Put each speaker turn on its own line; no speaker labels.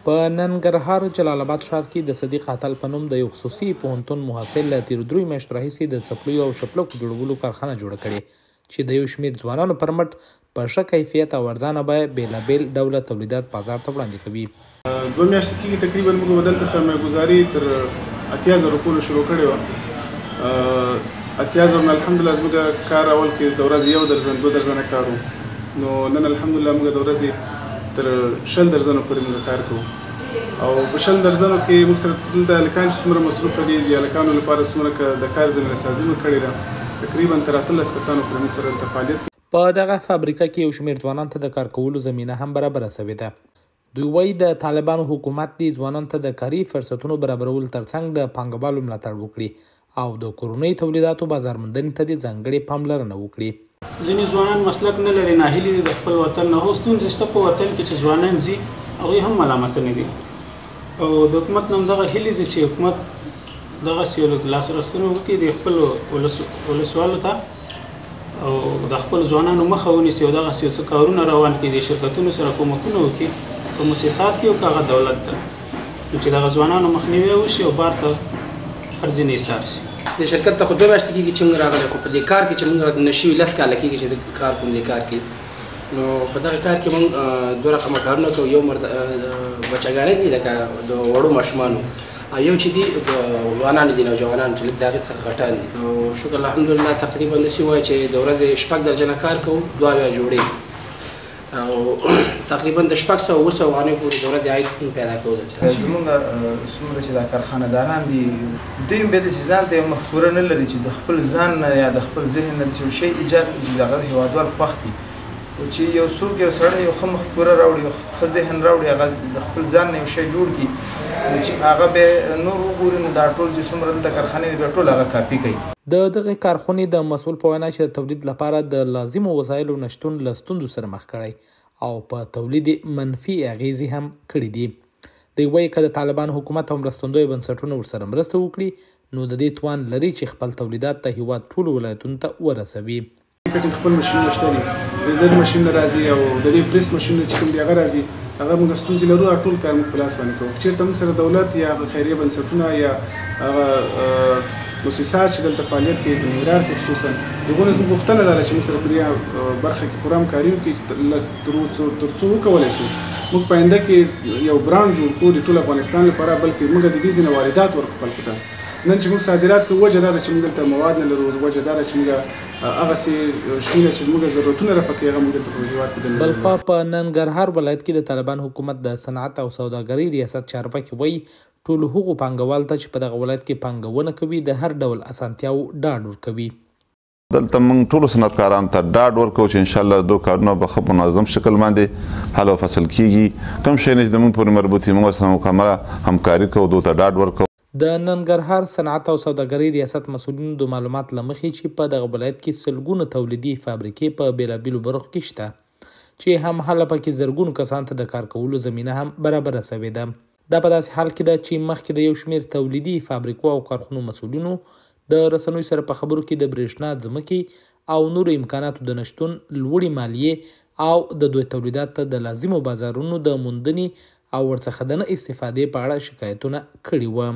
په ننګرهار جلال اباد ښار کې د صدیق اتل په نوم د یو خصوصي پوهنتون محصل له تېرو 3 میاشتو راهیسې د څپلیو او شپلکو جوړولو کارخانه جوړه کړې چې د یو شمېر ځوانانو پر مټ په ښه کیفیت او ارزانه بیه بېلابېل ډوله تولیدات بازار ته وړاندې کوي.
2 میاشتې کېږي تقریبا موږ دلته سرمایه ګذاري تر 80,000 روپو نه شروع کړې وه. 80,000 نه الحمدلله زموږ کار اول کې د ورځې 1 درزن 2 درزنه کار و، نو نن الحمدلله موږ د ورځې تر 20 درزنو پورې موږ کار کوو. او په 20 درزنو کې موږ سره دلته هلکان چې څومره مصروفه دي، د هلکانو لپاره څومره که د کار زمینه سازي مو کړې ده، تقریبا تر 18 کسانو پورې موږ سره دلته فعالیت کوي.
په دغه فابریکه کې یو شمېر ځوانان ته د کار کولو زمینه هم برابره شوې ده. دوی وایي د طالبانو حکومت دې ځوانانو ته د کاري فرصتونو برابرولو ترڅنګ د پانګوالو ملاتړ وکړي او د کورنیو تولیداتو بازار موندنې ته دې ځانګړې پاملرنه وکړي.
ځینې ځوانان مسلک نه لري، ناهیلي دي د خپل وطن نه. هو ستونزې شته په وطن کې چې ځوانان ځي هغوی هم ملامت نه دي، او د حکومت نه هم دغه هیلې دي چې حکومت دغسې یو لږ لاسرسونه وکړي د خپلو ولسوالو ته او د خپلو ځوانانو مخه ونیسي او دغسې یو څه کارونه روان کړي، د شرکتونو سره کومکونه وکړي، که موسسات دي او که هغه دولت ده، نو چې دغه ځوانانو مخنیوی وشي او بار ته هر ځای نه ایسار شي.
د شرکت ته خو 2 میاشتې کېږي چې موږ راغلي، خو په دې کار کې چې موږ راننه شوي 10 کاله کېږي چې کار کوم دې کار کې. نو په دغه کار کې موږ 2 رقمه کارونه کوو. یو مرد بچهګانې دي لکه د وړو ماشومانو، او یو چې دي د ځوانانو دي، نوجوانان چې لږ د هغې څخه غټان دي. نو شکر الحمدلله تقریبا داسې وایي چې د ورځې 6 درجنه کار کوو، 2 جوړې، او تقریبا د 600 700 افغانیو پورې د ورځې عاید هم پیدا کوو دلته.
زموږ څومره چې دا کارخانهداران دي، دوی هم بیا داسې ځان ته یو مفکوره نه لري چې د خپل ځان نه یا د خپل ذهن نه داسې یو شی ایجاد کړي چې دغه هېوادوال خوښ کړي. خو چې یو څوک یو سړی یو ښه مفکوره راوړي، یو ښه ذهن راوړي، هغه د خپل ځان نه یو شی جوړ کړي، نو چې هغه بیا نور وګوري، نو دا ټول چې څومره دلته کارخانې دي بیا ټول هغه کاپي کوي.
د دغې کارخونې د مسؤل په وینا چې د تولید لپاره د لازمو وسایلو نشتون له ستونزو سره مخ کړی او په تولید منفي اغېزې هم کړې دي. دوی وایي که د طالبانو حکومت او مرستندوی بنسټونه ورسره مرسته وکړي، نو د دې توان لري چې خپل تولیدات د هېواد ټولو ولایتونو ته ورسوي.
کټینګ خپل ماشینونه شته دي، لیزر ماشینونه راځي او د دې پریس ماشینونه چې کوم دي هغه راځي، هغه موږ ستونزې لرو، هغه ټول کار موږ په لاس باندې کوو. که چېرته موږ سره دولت یا هغه خیریه بنسټونه یا هغه موسسات چې دلته فعالیت کوي په ننګرهار کې خصوصا، هغو نه زموږ غوښتنه دا ده چې موږ سره په دې برخه کې پوره همکاري وکړي چې تر څو وکولی شو موږ په آینده کې یو برانډ جوړ کړو د ټول افغانستان لپاره، بلکې موږ د دې ځینې واردات ورکړو خلکو ته. نن چې موږ صادرات کوو، وجه دا ده چې موږ دلته مواد نه لرو، وجه دا ده چې موږ هغسې شمېره چې زموږ ضرورتونه رفع کوي هغه موږ دلته په هېواد کې دننه لرو.
بلخوا په ننګرهار ولایت کې د طالبان حکومت د صنعت او سوداګرۍ ریاست چارواکي وایي ټولو هغو پانګوالو ته چې په دغه ولایت کې پانګونه کوي د هر ډول اسانتیاوو ډاډ ورکوي.
دلته موږ ټولو صنعتکارانو ته ډاډ ورکوو چې انشاءالله دوه کارونه به ښه په منظم شکل باندې حل او فصل کېږي. کوم شی نه چې د موږ پورې مربوط وي، موږ ورسره مکمله همکاري کوو، دوی ته ډاډ ورکوو.
د ننګرهار صنعت او سوداګرۍ ریاست مسؤلینو د معلومات له مخې چې په دغه ولایت کې سلګونه تولیدي فابریکې په بېلابېلو برخو کې شته چې هم هله پکې زرګونو کسان ته د کار کولو زمینه هم برابره شوې ده. دا په داسې حال کې ده چې مخکې د یو شمېر تولیدي فابریکو او کارخونو مسؤلینو د رسنیو سره په خبرو کې د برېښنا، ځمکې او نورو امکاناتو د نشتون، لوړې مالیې او د دوی تولیدات ته د لازمو بازارونو د موندنې او ورڅخه د نه استفادې په اړه شکایتونه کړي وه.